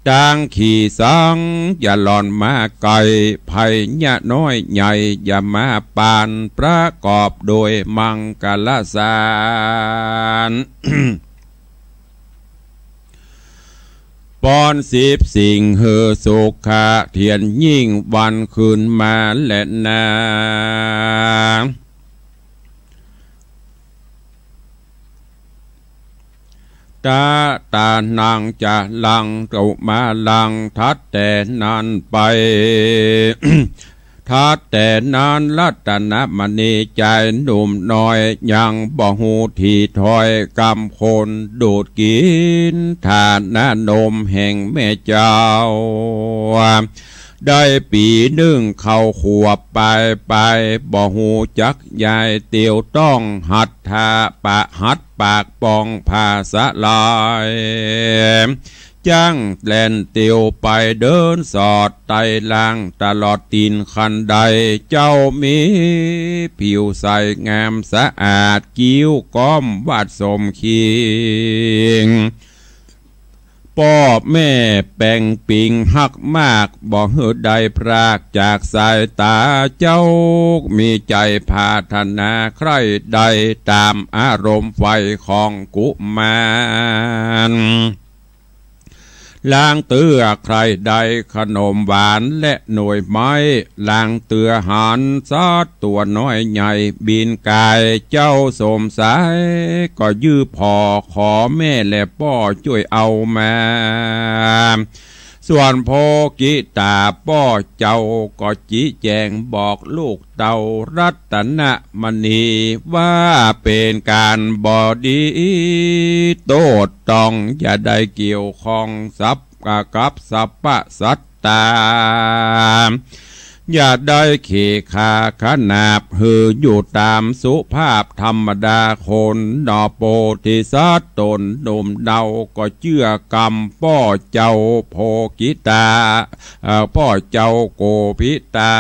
ตางขี่สัง อย่าหล่อนมาไกล ภัยยะน้อยใหญ่ อย่ามาปาน ประกอบโดยมังคลสาร ปอนสิบสิ่งหื้อสุขะเตียนยิ่งวันคืนมาแลนา ตะตานังจะลังกุมารัง ทัดแต่นั้นไป ทัดแต่นั้นรัตนมณีจายหนุ่มน้อย ยังบ่ฮู้ที่ถ้อยกำคนดูดกิ๋น ฐานะนมแห่งแม่เจ้า ได้ปี๋นึ่งเข้าขวบปลายไป บ่ฮู้จักยายเตียวต้อง หัตถะปะหัตถ์ปากปองภาษาลาย จ้างแล่นเตียวไปเดินสอดไต่ลางตลอดตี๋นคันได เจ้ามีผิวใสงามสะอาด คิ้วก้อมวาดสมคิง ป้อแม่แป๋งปิงฮักมาก บ่หื้อได้พรากจากสายต๋า เจ้ามีใจ๋ปรารถนาใคร่ได้ต๋ามอารมณ์ใฝ่ของกุมาร ลางเตื้อใคร่ได้ขนมหวานและหน่วยไม้ ลางเตื้อหันสัตว์ตั๋วน้อยใหญ่บินก่าย เจ้าสมชายก็ยื้อผ่อขอแม่และป้อจ้วยเอามา ส่วนโภคิตาป้อเจ้าก็จิแจ๋งบอกลูกเต้ารัตนมณี ว่าเป๋นก๋านบ่ดี โต้ษต้องอย่าได้เกี่ยวข้องสัพ กับสรรพสัตว์ต๋า อย่าได้เขี่ยขาขนาบ หื้ออยู่ต๋ามสุภาพธรรมดาคน หน่อโพธิสัตว์ต๋นหนุ่มเนาก็เจื้อกำป้อเจ้าโภคิตา เอ่อ ป้อเจ้าโกภิตา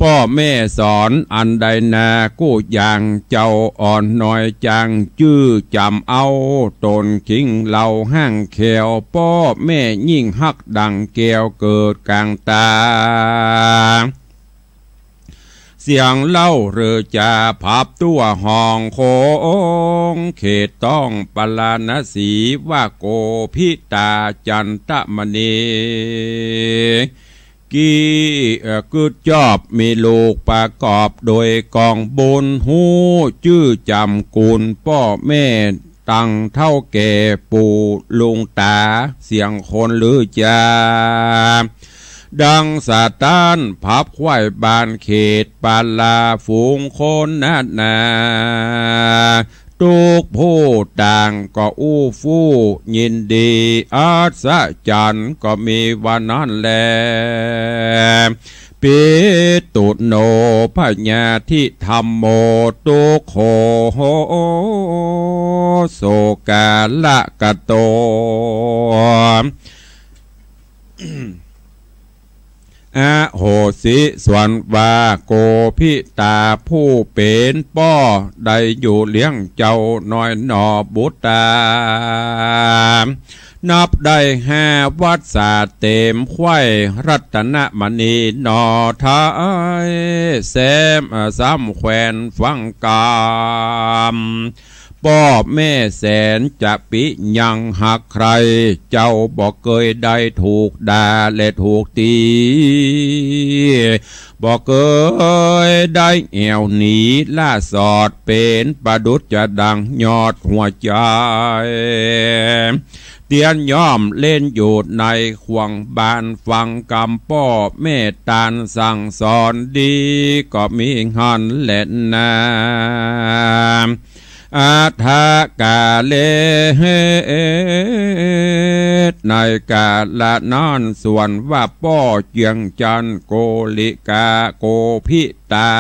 ป้อแม่สอนอันใดนากู้อย่าง เจ้าอ่อนน้อยจังจื้อจ๋ำเอา ต๋นคิงเหล่าห้างแขว ป้อแม่ยิ่งฮักดั่งแก้วเกิดก๋างต๋า เสียงเล่าเรือจาผับทั่วห้องโขง เขตต้องปาราณสี ว่าโกภิตาจันตมณี กี้ เอ่อ กึ๊ดจอบมีลูกประกอบโดยกองบุญ ฮู้จื้อจ๋ำกุ๋นป้อแม่ ตังเฒ่าแก่ปู่ลุงต๋า เสียงคนลือจา ดังสถานผับไขว้บ้านเขต ปาราฝูงคนนานา ทุกผู้ต่างก็อู้ฟู่ยินดี อัศจรรย์ก็มีว่านั้นแล ปิตุโนภยาธิธัมโม ทุกโข โสกาละกะโต อโหสิ ส่วนว่าโกภิตาผู้เป๋นป้อ ได้อยู่เลี้ยงเจ้าน้อยหน่อบุตรา นับได้ห้าวัสสาเต็มไขว้รัตนมณีหน่อไท้ แซม เอ่อ ซ้ำแควนฟังกำ ป้อแม่แสนจะปิยังฮักใคร่ เจ้าบ่เกยได้ถูกด่าและถูกตี๋ บ่เกยได้แอ่วหนีล่าสอด เป๋นประดุจจะดั่งยอดหัวใจ๋ เตียนย่อมเล่นอยู่ในข่วงบ้าน ฟังกำป้อแม่ตานสั่งสอนดี ก็มีหั้นแลนา อัฏฐกาเล ในกาละนั้น ส่วนว่าป้อเจียงจันทน์ โกริกา โกภิตา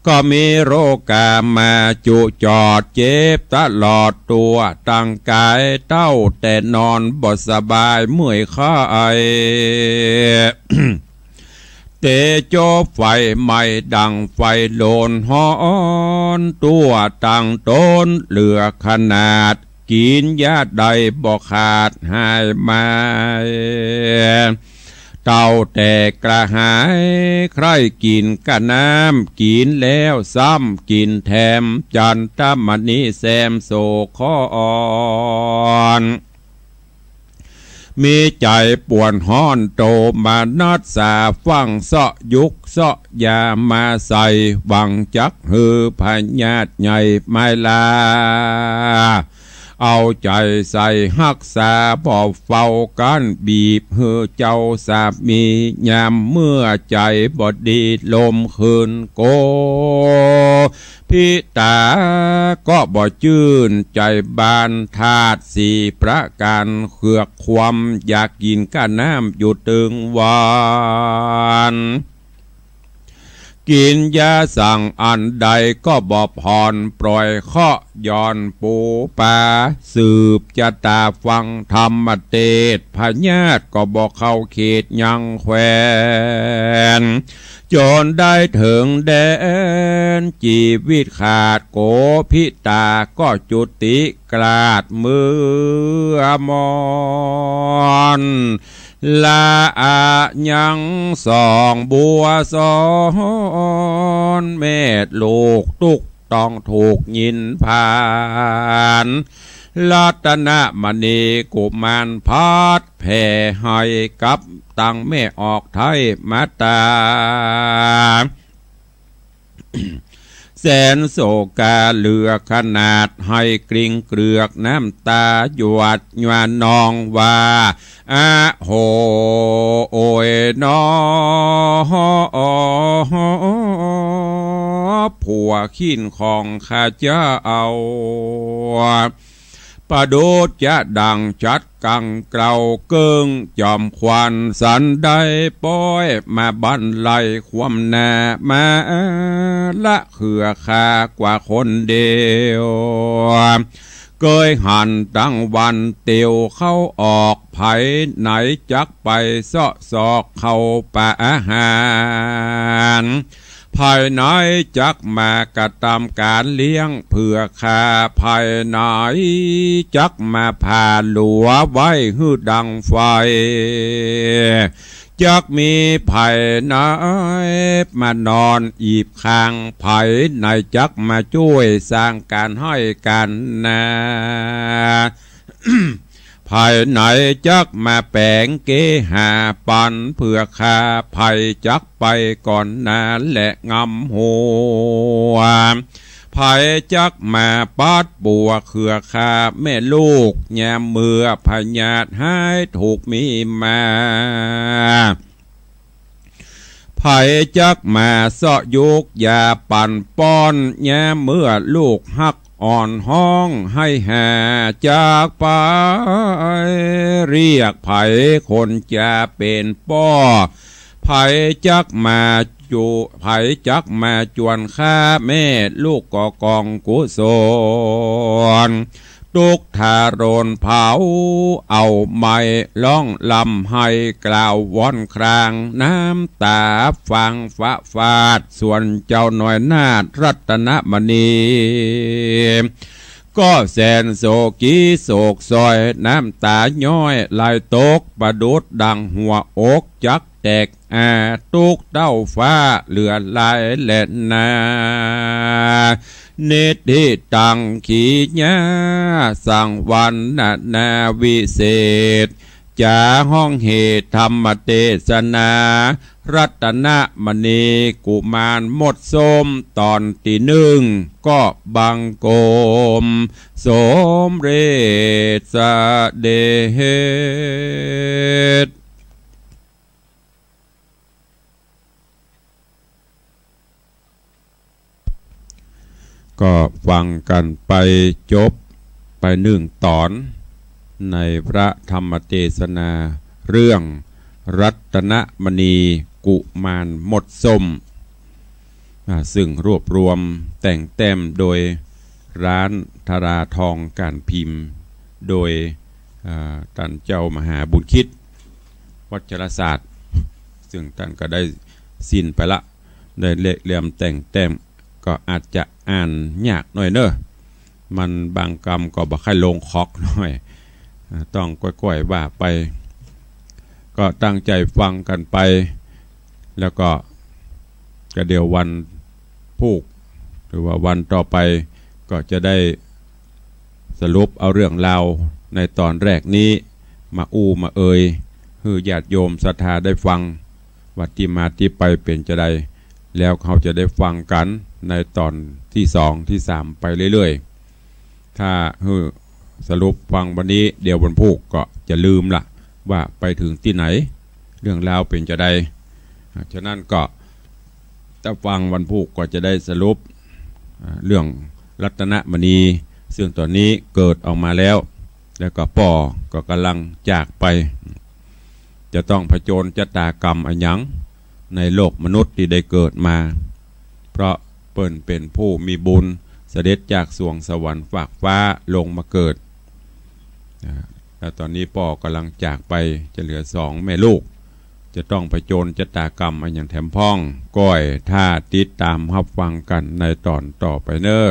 ก็มีโรคามาจุจอดเจ็บตลอดตั๋วตังกาย เต้าแต่นอนบ่สบายเมื่อยคาย เตโจไฟไหม้ดังไฟโหลนฮ้อนตั๋วตังต๋นเหลือขนาด กิ๋นยาใดบ่ขาดหายไหม้ เต้าแต่กระหายใคร่กิ๋นก้าน้ำ กิ๋นแล้วซ้ำกิ๋นแถม จันทมณีแซมโสคอน มีใจ๋ปวดฮ้อนโตมนัสสา ฟั่งเซาะยุกเซาะยามาใส่ หวังจักหื้อพยาธิใหญ่ไม้ลา เอาใจ๋ใส่ฮักษา บ่เฝ้าก้านบีบหื้อเจ้าสามียามเมื่อใจ๋บ่ดีลมคืน โก ภิตาก็บ่จื้นใจ๋บาน ธาตุสี่ประก๋านเคือกความ อยากกิ๋นก้าน้ำอยู่ตึงวัน กิ๋นยาสั่งอันใดก็บ่ผ่อน ปล่อยเคราะห์หย่อนปูปลา สืบจะต๋าฟังธรรมเตสน์ พยาธิก็บ่เข้าเขตยังแควน จนได้เถิงแดนจีวิตขาด โกภิตาก็จุติกราดเมือมอน ละอายังสองบัวซ้อน แม่ลูกตุ๊กต้องถูกยินผ่าน รัตนมณีกุมารพัดแผ่ให้กับตังแม่ออกไท้มาต๋า แสนโศกาเหลือขนาด ให้กริ่งเกลือกน้ำต๋าหยาดย้วนนองว่า อะโห โอยหนอ ผัวขี้นของข้าเจ้า ประดุจจะดั่งจัดกังเกลาเกิ่งจอมขวัญ สันได้ป๊อยมาบันไลความหน้ามา ละเขือข้ากว่าคนเดียว เกยหันตังวันเตียวเข้าออก ใผไหนจักไปเซาะซอกเข้าป่าอาหาร ใผไหนจักมากระตำก๋านเลี้ยงเผื่อข้า ใผไหนจักมาผ่าหลัวไว้หื้อดังไฟ จักมีใผไหนมานอนอีบข้าง ใผไหนจักมาจ้วยสร้างก๋านไฮ่ก๋านนา ใผไหนจักมาแป๋งเกหาปันเผื่อข้า ใผจักไปก่อนหน้าและงำหัว ใผจักมาปัดปั๋วเผื่อข้าแม่ลูก ยามเมื่อพยาธิฮ้ายถูกมีมา ใผจักมาเซาะยุกยาปันป้อน ยามเมื่อลูกฮักอ่อนฮ้องไห้หา จักไปเรียกใผคนจะเป๋นป้อ ใผจักมาจุ ใผจักมาจวนข้าแม่ลูกก่อกองกุศล ตุ๊กข์ทรนเผาเอาไหม้ ฮ้องร่ำไห้กล่าววอนคราง น้ำต๋าฟังฟะฟาด ส่วนเจ้าน้อยนาถรัตนมณี ก็แสนโศกีโศกซอย น้ำต๋าย้อยไหลตก ประดุจดั่งหัวอกจักแตก อา ตุ๊กข์เต้าฟ้าเหลือหลายแลนา นิทธิตังขีญา สังวรรณนาวิเศษ จ๋าฮ้องเหตุธรรมเตสนา รัตนมณีกุมารหมดส้มต๋อนตี้นึ่ง ก็บังคมสมเร็จเสด็จ ก็ฟังกั๋นไปจบไปนึ่งต๋อน ในพระธรรมเตสนาเรื่องรัตนมณีกุมารมดส้ม อ่า ซึ่งรวบรวมแต่งแต้มโดยร้านธาราทองก๋านพิมพ์ โดย อ่า ต้านเจ้ามหาบุญคิด วัชรศาสตร์ ซึ่งต้านก็ได้สิ้นไปละ ได้เละเลี่ยมแต่งแต้ม ก็อาจจะอ่านยากหน้อยเน่อ มันบางกำก็บ่ใค่ลงคอกหน้อย อ่า ต้องก้อยๆ ว่าไป ก็ตั้งใจ๋ฟังกั๋นไป แล้วก็ ก็เดี๋ยววันพูก หรือว่าวันต่อไป ก็จะได้สรุปเอาเรื่องราวในต๋อนแรกนี้ มาอู้มาเอ่ย หื้อญาติโยมศรัทธาได้ฟัง ว่าตี้มาตี้ไปเป๋นจาใด แล้วเฮาจะได้ฟังกั๋นในต๋อนตี้สองตี้สามไปเรื่อยๆ ถ้าหื้อสรุปฟังวันนี้ เดี๋ยววันพูกก็จะลืมละ ว่าไปเถิงตี้ไหน เรื่องราวเป๋นจาใด อ่า ฉะนั้นก็ ถ้าฟังวันพูกก็จะได้สรุป อ่า เรื่องรัตนมณี ซึ่งต๋อนนี้เกิดออกมาแล้ว แล้วก็ป้อก็ก่ำลังจากไป จะต้องผจญชะตากรรมอะหยัง ในโลกมนุษย์ตี้ได้เกิดมา เพราะเปิ้นเป๋นผู้มีบุญ เสด็จจากสวงสวรรค์ฟากฟ้าลงมาเกิด อ่า แล้วต๋อนนี้ป้อก่ำลังจากไป จะเหลือสองแม่ลูก จะต้องผจญชะตากรรมอะหยังแถมพ่อง ก้อยถ้าติดต๋ามฮับฟังกั๋นในต๋อนต่อไปเน่อ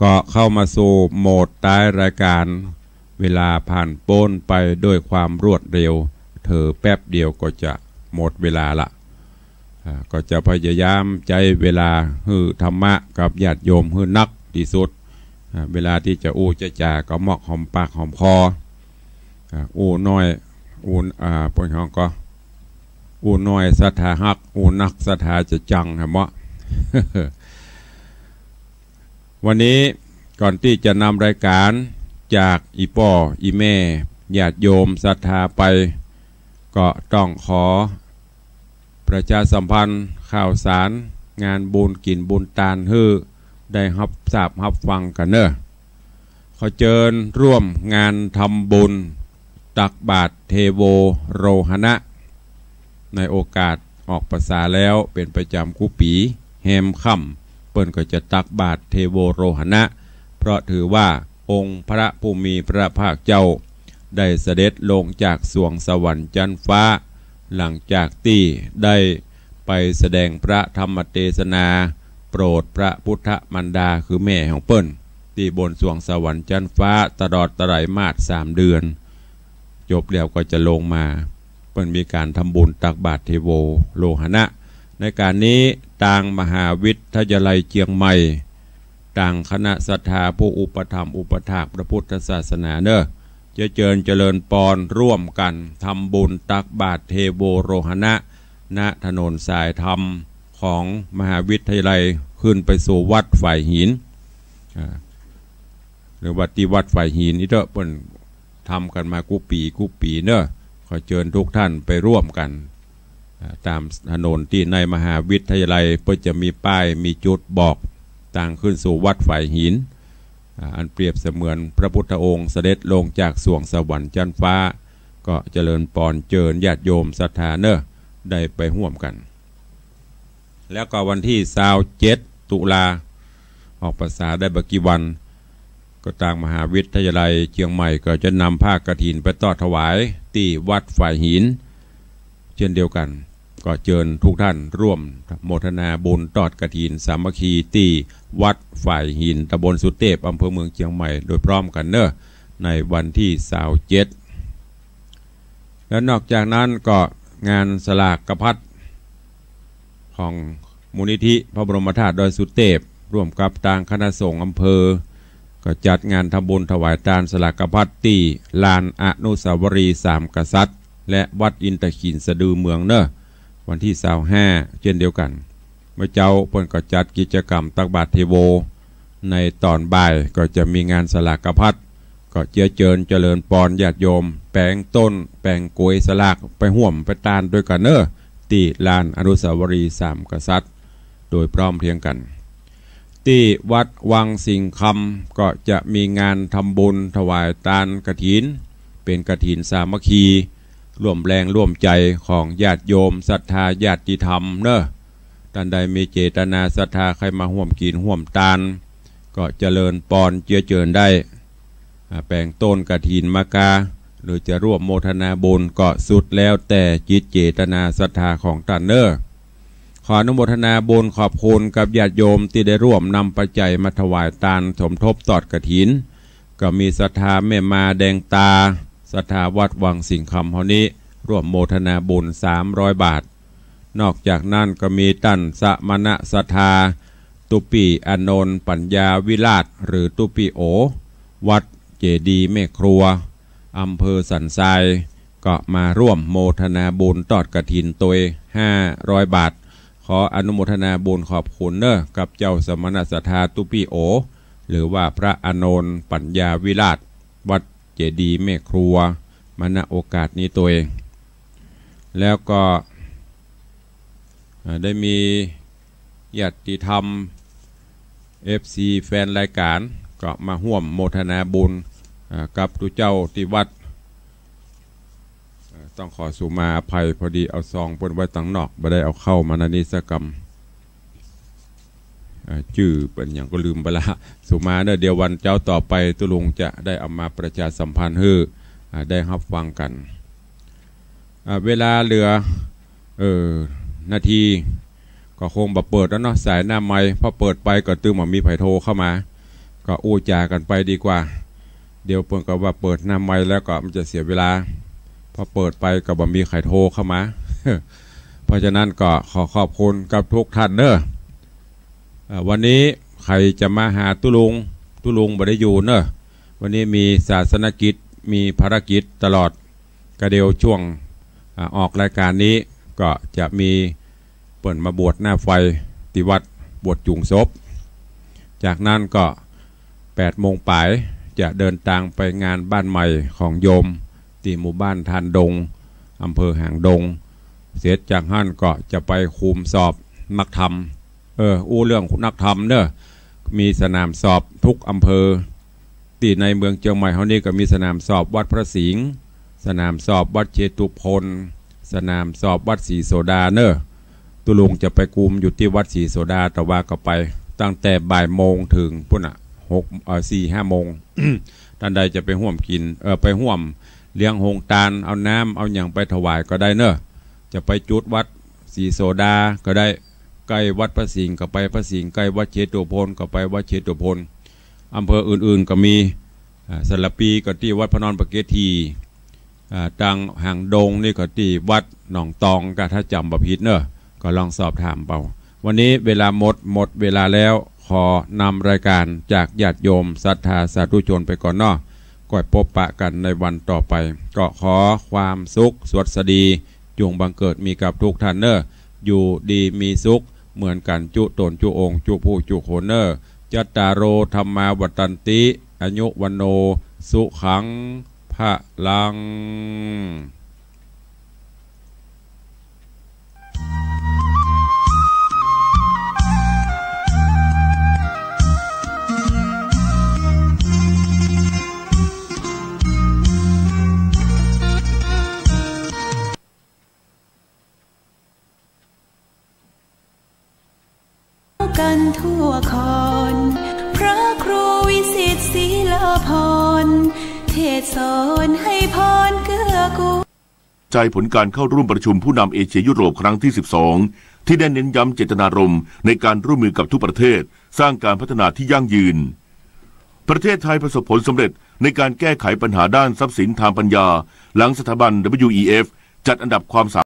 ก็เข้ามาสู่โหมดท้ายรายก๋าน เวลาผ่านป๊นไปด้วยความรวดเร็ว เผลอแป๊บเดียวก็จะหมดเวลาละ อ่า ก็จะพยายามใจ๊เวลาหื้อธรรมะกับญาติโยมหื้อนักตี้สุด อ่า เวลาตี้จะอู้จะจ๋าก็เหมาะหอมปากหอมคอ อ่า อู้น้อย อู้ อ่า เปิ้นฮ้องก็ อู้น้อยศรัทธาฮัก อู้นักศรัทธาจะจัง หันบ่ วันนี้ก่อนตี้จะนำรายก๋านจากอี่ป้ออี่แม่ญาติโยมศรัทธาไป ก็ต้องขอประชาสัมพันธ์ข่าวสารงานบุญกิ๋นบุญตานหื้อได้ฮับทราบฮับฟังกั๋นเน่อ ขอเจิญร่วมงานทำบุญตักบาตรเทโวโรหณะ ในโอกาสออกพรรษาแล้วเป๋นประจ๋ำกู้ปี๋ แฮมค่ำเปิ้นก็จะตักบาตรเทโวโรหณะ เพราะถือว่าองค์พระผู้มีพระภาคเจ้า ได้เสด็จลงจากสวงสวรรค์จั๊นฟ้า หลังจากตี้ได้ไปแสดงพระธรรมเตสนา โปรดพระพุทธมารดาคือแม่ของเปิ้น ตี้บนสวงสวรรค์จั๊นฟ้าตลอดไตรมาสสามเดือน จบแล้วก็จะลงมา เปิ้นมีก๋านทำบุญตักบาตรเทโวโรหณะ ในก๋านนี้ตางมหาวิทยาลัยเจียงใหม่ ตางคณะศรัทธาผู้อุปถัมภ์อุปถากพระพุทธศาสนาเน่อ จะเจิญเจริญปอนร่วมกั๋นทำบุญตักบาตรเทโวโรหณะ ณ ถนนสายธรรมของมหาวิทยาลัยขึ้นไปสู่วัดฝายหิน อ่า หรือว่าตี้วัดฝายหินนี่เต๊อะ เปิ้นทำกั๋นมากู้ปี๋กู้ปี๋เน่อ ขอเจิญทุกท่านไปร่วมกั๋น อ่า ต๋ามถนนตี้ในมหาวิทยาลัย เปิ้นจะมีป้ายมีจุดบอกตางขึ้นสู่วัดฝายหิน อ่า อันเปรียบเสมือนพระพุทธองค์เสด็จลงจากสวงสวรรค์จั๊นฟ้า ก็เจริญปอนเจิญญาติโยมศรัทธาเน่อ ได้ไปฮ่วมกั๋น แล้วก็วันตี้ซาวเจ็ดตุลา ออกพรรษาได้บ่กี่วัน ก็ตางมหาวิทยาลัยเจียงใหม่ก็จะนำผ้ากฐินไปทอดถวายตี้วัดฝายหิน เช่นเดียวกั๋น ก็เจิญทุกท่านร่วมโมทนาบุญทอดกฐินสามัคคีตี้วัดฝายหิน ตำบลสุเตพ อำเภอเมืองเจียงใหม่ โดยพร้อมกั๋นเน่อ ในวันตี้ซาวเจ็ด แล้วนอกจากนั้นก็งานสลากพัดของมูลนิธิพระบรมธาตุดอยสุเตพ ร่วมกับตางคณะสงฆ์อำเภอ ก็จัดงานทำบุญถวายตานสลากพัดตี้ลานอนุสาวรีย์สามกษัตริย์ และวัดอินทขิลสะดือเมืองเน่อ วันตี้ซาวห้า เช่นเดียวกั๋น เมื่อเจ๊าเปิ้นก็จัดกิจกรรมตักบาตรเทโว ในต๋อนบ่ายก็จะมีงานสลากพัด ก็เจื้อเจิญเจริญปอนญาติโยม แป๋งต้นแป๋งกวยสลากไปฮ่วมไปตานตวยกั๋นเน่อ ตี้ลานอนุสาวรีย์สามกษัตริย์ โดยพร้อมเพรียงกั๋น ตี้วัดวังสิงห์คำก็จะมีงานทำบุญถวายตานกฐิน เป๋นกฐินสามัคคี ร่วมแรงร่วมใจ๋ของญาติโยมศรัทธาญาติธรรมเนาะ ต้านใดมีเจตนาศรัทธาใค่มาฮ่วมกิ๋นฮ่วมตาน ก็เจริญปอนเจื้อเจิญได้ อ่า แป๋งต้นกฐินมากา หรือจะร่วมโมทนาบุญก็สุดแล้วแต่จิตเจตนาศรัทธาของต้านเนาะ ขออนุโมทนาบุญขอบคุณกับญาติโยมตี้ได้ร่วมนำปัจจัยมาถวายตานสมทบตอดกฐิน ก็มีศรัทธาแม่มาแดงตา ศรัทธาวัดวังสิงห์คำเฮานี้ ร่วมโมทนาบุญสามร้อยบาท นอกจากนั้นก็มีต้านสมณะศรัทธา ตุ๊ปี้อานนท์ปัญญาวิราช หรือตุ๊ปี้โอ วัดเจดีย์แม่ครัว อำเภอสันทราย ก็มาร่วมโมทนาบุญตอดกฐินตวยห้าร้อยบาท ขออนุโมทนาบุญขอบคุณเนาะ กับเจ้าสมณะศรัทธาตุ๊ปี้โอ หรือว่าพระอานนท์ปัญญาวิราช วัดเจดีย์แม่ครัว มา ณ โอกาสนี้ตวย แล้วก็ อ่า ได้มีญาติธรรม เอฟซี แฟนรายก๋าน ก็มาฮ่วมโมทนาบุญ อ่า กับตุ๊เจ้าตี้วัด อ่า ต้องขอสุมาอภัย พอดีเอาซองเปิ้นไว้ตังนอก บ่ได้เอาเข้ามาในนี้สักกำ อ่า จื้อเปิ้นหยังก็ลืมไปละ สุมาเนาะ เดี๋ยววันเจ๊าต่อไปตุ๊ลุงจะได้เอามาประชาสัมพันธ์หื้อ อ่า ได้ฮับฟังกั๋น อ่า เวลาเหลือ เออ นาที ก็คงบ่เปิดแล้วเนาะ สายหน้าไมค์ เพราะเปิดไปก็ตึงบ่มีใผโทรเข้ามา ก็อู้จ๋ากั๋นไปดีกว่า เดี๋ยวเปิ้นก็ว่าเปิดหน้าไมค์แล้วก็มันจะเสียเวลา พอเปิดไปก็บ่มีใผโทรเข้ามา เพราะฉะนั้นก็ขอขอบคุณกับทุกท่านเนาะ เอ่อ วันนี้ใผจะมาหาตุ๊ลุง ตุ๊ลุงบ่ได้อยู่เนาะ วันนี้มีศาสนกิจ มีภารกิจตลอด ก็เดี๋ยวช่วง อ่า ออกรายก๋านนี้ก็จะมีเปิ้นมาบวชหน้าไฟตี้วัด บวชจุ่งศพ จากนั้นก็แปดโมงป๋ายจะเดินตางไปงานบ้านใหม่ของโยมตี้หมู่บ้านธานดง อำเภอหางดง เสร็จจากหั้นก็จะไปคุมสอบนักธรรม เออ อู้เรื่องนักธรรมเนาะ มีสนามสอบทุกอำเภอ ตี้ในเมืองเจียงใหม่เฮานี้ก็มีสนามสอบวัดพระสิงห์ สนามสอบวัดเชตุพน สนามสอบวัดศรีโสดาเนาะ ตุ๊ลุงจะไปกุมอยู่ตี้วัดศรีโสดา แต่ว่าก็ไปตั้งแต่บ่ายโมงเถิงปู๊นน่ะ หก เอ่อ สี่ห้าโมง ต้านใดจะไปฮ่วมกิ๋น เอ่อ ไปฮ่วมเลี้ยงโฮงตาน เอาน้ำเอาหยังไปถวายก็ได้เนาะ จะไปจุดวัดศรีโสดาก็ได้ ใก้วัดพระสิงห์ก็ไปพระสิงห์ ใก้วัดเชตุพนก็ไปวัดเชตุพน อำเภออื่นๆก็มี อ่า สารภีก็ตี้วัดพระนอนปะเกฏฐี อ่า ตางหางดงนี่ก็ตี้วัดหนองตองกะ ถ้าจ๋ำบ่ผิดเนาะ ก็ลองสอบถามเอา วันนี้เวลาหมด หมดเวลาแล้ว ขอนำรายก๋านจากญาติโยมศรัทธาสาธุชนไปก่อนเนาะ ก้อยปบปะกั๋นในวันต่อไป ก็ขอความสุขสวัสดี จุ่งบังเกิดมีกับทุกท่านเนาะ อยู่ดีมีสุขเหมือนกั๋นจุ๊ต๋นจุ๊องค์จุ๊ผู้จุ๊คนเนาะ จัตตาโร ธัมมา วัฑฒันติ อายุ วัณโณ สุขัง พลัง กั๋นทั่วคอน พระครูวิสิต ศีลาภรณ์ เทศน์สอนให้พรเกื้อกูล ใจผลการเข้าร่วมประชุมผู้นำเอเชียยุโรปครั้งที่ สิบสอง ที่ได้เน้นย้ำเจตนารมณ์ในการร่วมมือกับทุกประเทศ สร้างการพัฒนาที่ยั่งยืน ประเทศไทยประสบผลสำเร็จในการแก้ไขปัญหาด้านทรัพย์สินทางปัญญา หลังสถาบัน ดับเบิลยูอีเอฟ จัดอันดับความสา